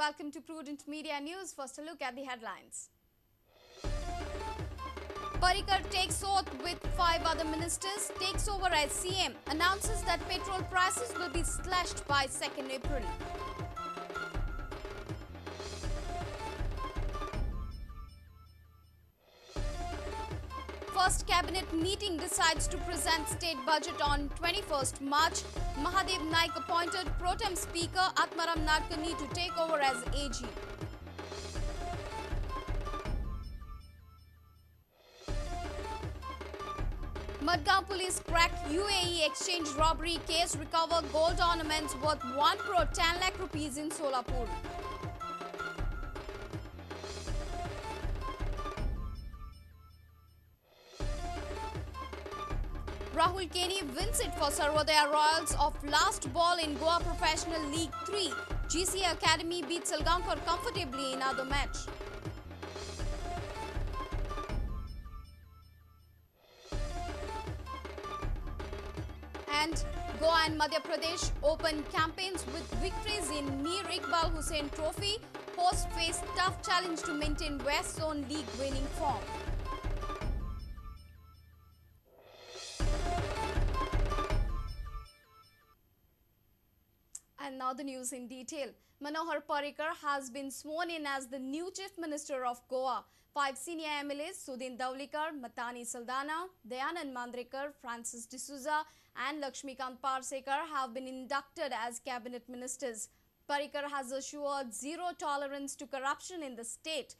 Welcome to Prudent Media News. First, a look at the headlines. Parrikar takes oath with 5 other ministers, takes over as CM, announces that petrol prices will be slashed by 2nd April. First cabinet meeting decides to present state budget on 21st March. Mahadev Naik appointed Pro Tem Speaker Atmaram Nadkarni to take over as AG. Madgaon police crack UAE exchange robbery case, recover gold ornaments worth 1 crore 10 lakh rupees in Solapur. Rahul Keni wins it for Sarvodaya Royals off last ball in Goa Professional League 3. GCA Academy beats Salgaonkar comfortably in other match. And Goa and Madhya Pradesh open campaigns with victories in Mir Iqbal Hussain Trophy. Hosts face tough challenge to maintain West Zone League winning form. And now the news in detail. Manohar Parrikar has been sworn in as the new Chief Minister of Goa. 5 senior MLAs, Sudin Dhavalikar, Matani Saldanha, Dayanand Mandrekar, Francis D'Souza and Lakshmikant Parsekar have been inducted as cabinet ministers. Parrikar has assured zero tolerance to corruption in the state.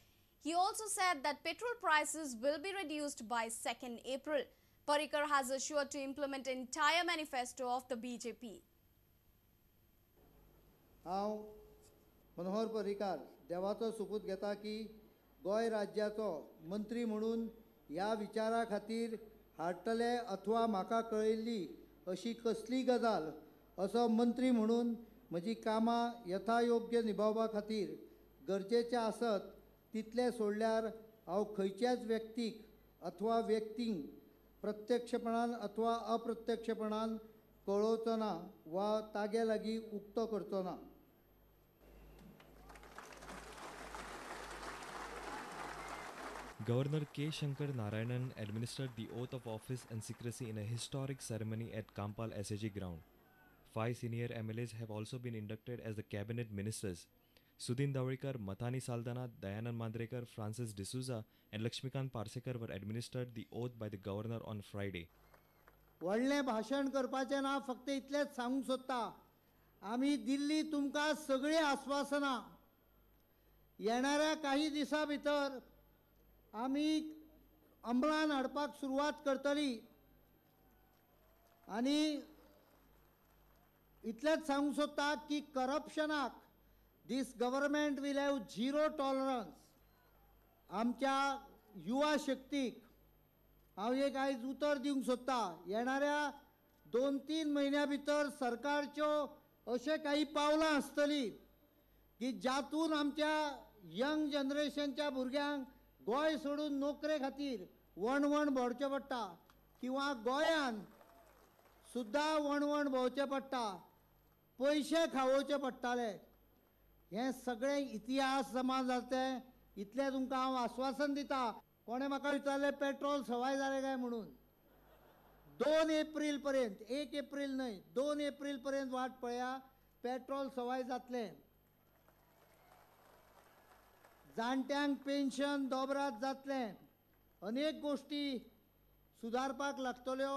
He also said that petrol prices will be reduced by 2nd April. Parrikar has assured to implement entire manifesto of the BJP. हांव मनोहर पर्रीकार देवाचो सोपूत घेता की गोंय राज्याचो मंत्री म्हणून ह्या विचारा खातीर हाडटले अथवा म्हाका कळयल्ली अशी कसली गजाल असो मंत्री म्हणून म्हजी कामां यथायोग्य निभावपा खातीर गरजेचें आसत तितलें सोडल्यार हांव खंयच्याच व्यक्तीक अथवा व्यक्तींक प्रत्यक्षपणान अथवा अप्रत्यक्षपणान कळोवचो ना वा तागे लागीं उक्तो करचो ना. Governor K. Shankar Narayanan administered the oath of office and secrecy in a historic ceremony at Campal SAG ground. 5 senior MLAs have also been inducted as the cabinet ministers. Sudin Dhavalikar, Matani Saldanha, Dayanand Mandrekar, Francis D'Souza and Lakshmikant Parsekar were administered the oath by the governor on Friday. व्हडलें भाशण करपाचें ना, फक्त इतलेंच सांगूंक सोदता, आमी दिल्ली तुमकां सगळीं आस्वासनां येणाऱ्या काही दिसां भितर आमी अंमलान हाडपाक सुरवात करतली. आनी इतलेंच सांगूंक सोदता की करप्शनाक this government will have zero tolerance. आमच्या युवा शक्तीक हांव एक आयज उतर दिवंक सोदता, येणाऱ्या 2-3 म्हयन्या भितर सरकारच्यो अशें काही पावलां आसतलीं की जातून आमच्या यंग जनरेशनच्या भुरग्यांक गोंय सोडून नोकरे खातीर वणवण भोंवचें पडटा किंवा गोंयान सुद्दां वणवण भोंवचें पडटा, पयशे खावोवचे पडटाले. हें सगळें इतिहास जमा जातलें इतलें तुमकां हांव आस्वासन दिता. कोणें म्हाका विचारलें पेट्रोल सवाय जालें काय म्हणून, 2 एप्रील पर्यंत, 1 एप्रील न्हय, 2 एप्रील पर्यंत वाट पळया, पेट्रोल सवाय जातलें. जाणट्यांक पेन्शन दोबरात जातलें. अनेक गोष्टी सुदारपाक लागतल्यो.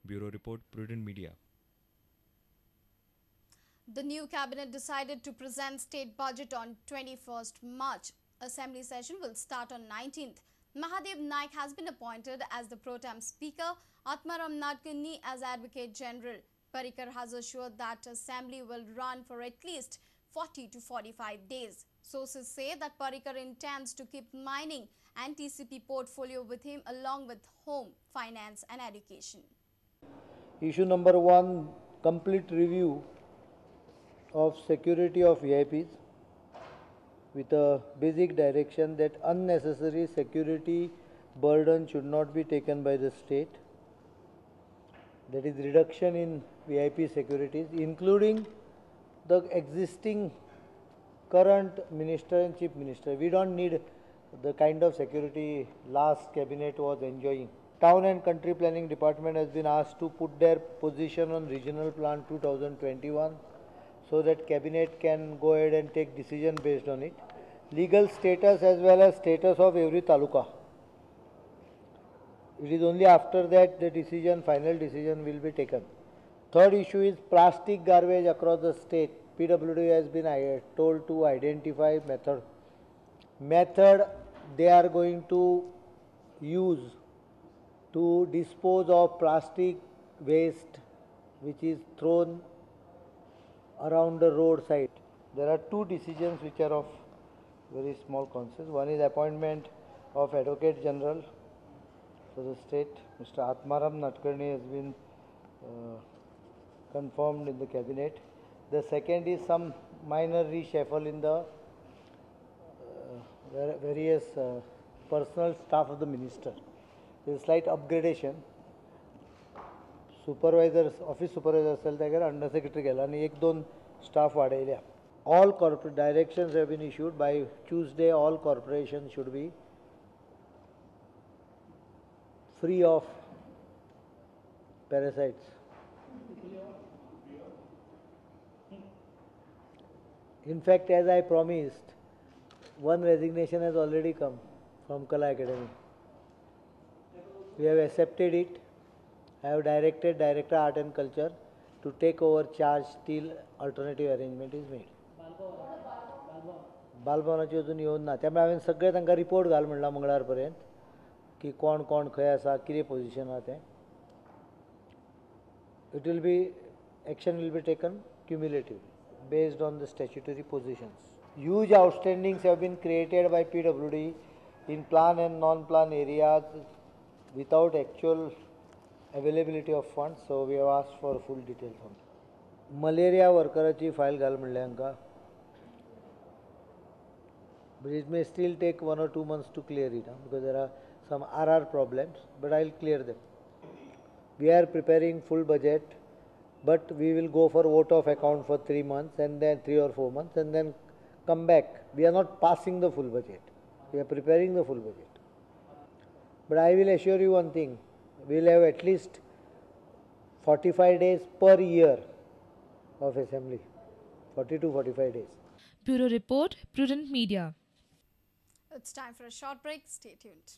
Bureau report, Prudent Media. The new cabinet decided to present state budget on 21st March. Assembly session will start on 19th. Mahadev Naik has been appointed as the Pro Tem Speaker, Atmaram Nadkarni as Advocate General. Parrikar has assured that Assembly will run for at least 40 to 45 days. Sources say that Parrikar intends to keep mining and TCP portfolio with him along with home, finance and education. Issue number 1, complete review of security of VIPs with a basic direction that unnecessary security burden should not be taken by the state. That is reduction in VIP securities, including the existing Current minister and chief minister. We don't need the kind of security last cabinet was enjoying. Town and Country Planning Department has been asked to put their position on Regional Plan 2021 so that cabinet can go ahead and take decision based on it. Legal status as well as status of every taluka. It is only after that the decision, final decision will be taken. Third issue is plastic garbage across the state. PWD has been told to identify method. Method they are going to use to dispose of plastic waste which is thrown around the roadside. There are two decisions which are of very small consequence. One is appointment of Advocate General for the state. Mr. Atmaram Nadkarni has been confirmed in the cabinet. The second is some minor reshuffle in the various personal staff of the minister. There is slight upgradation. Supervisors, office supervisor असेल त्यागेर under secretary केला आनी एक दोन staff वाडयल्या. All corporate directions have been issued. By Tuesday, all corporations should be free of parasites. In fact, as I promised, one resignation has already come from Kala Academy. We have accepted it. I have directed Director Art and Culture to take over charge till alternative arrangement is made. बालभवनाची अजून येवन ना, त्यामुळे हांवें सगळे तांकां report घाल म्हणला मंगळार पर्यंत की कोण कोण खंय आसा, कितें पोजिशन आसा तें. It will be, action will be taken cumulatively based on the statutory positions. Huge outstandings have been created by PWD in plan and non-plan areas without actual availability of funds, so we have asked for full details on that. Malaria workeraची file घाल म्हणलें हांकां. But it may still take 1 or 2 months to clear it, because there are some RR problems, but I will clear them. We are preparing full budget, but we will go for vote of account for 3 months and then 3 or 4 months and then come back. We are not passing the full budget. We are preparing the full budget. But I will assure you one thing, we will have at least 45 days per year of assembly, 40 to 45 days. Bureau Report, Prudent Media. It's time for a short break. Stay tuned.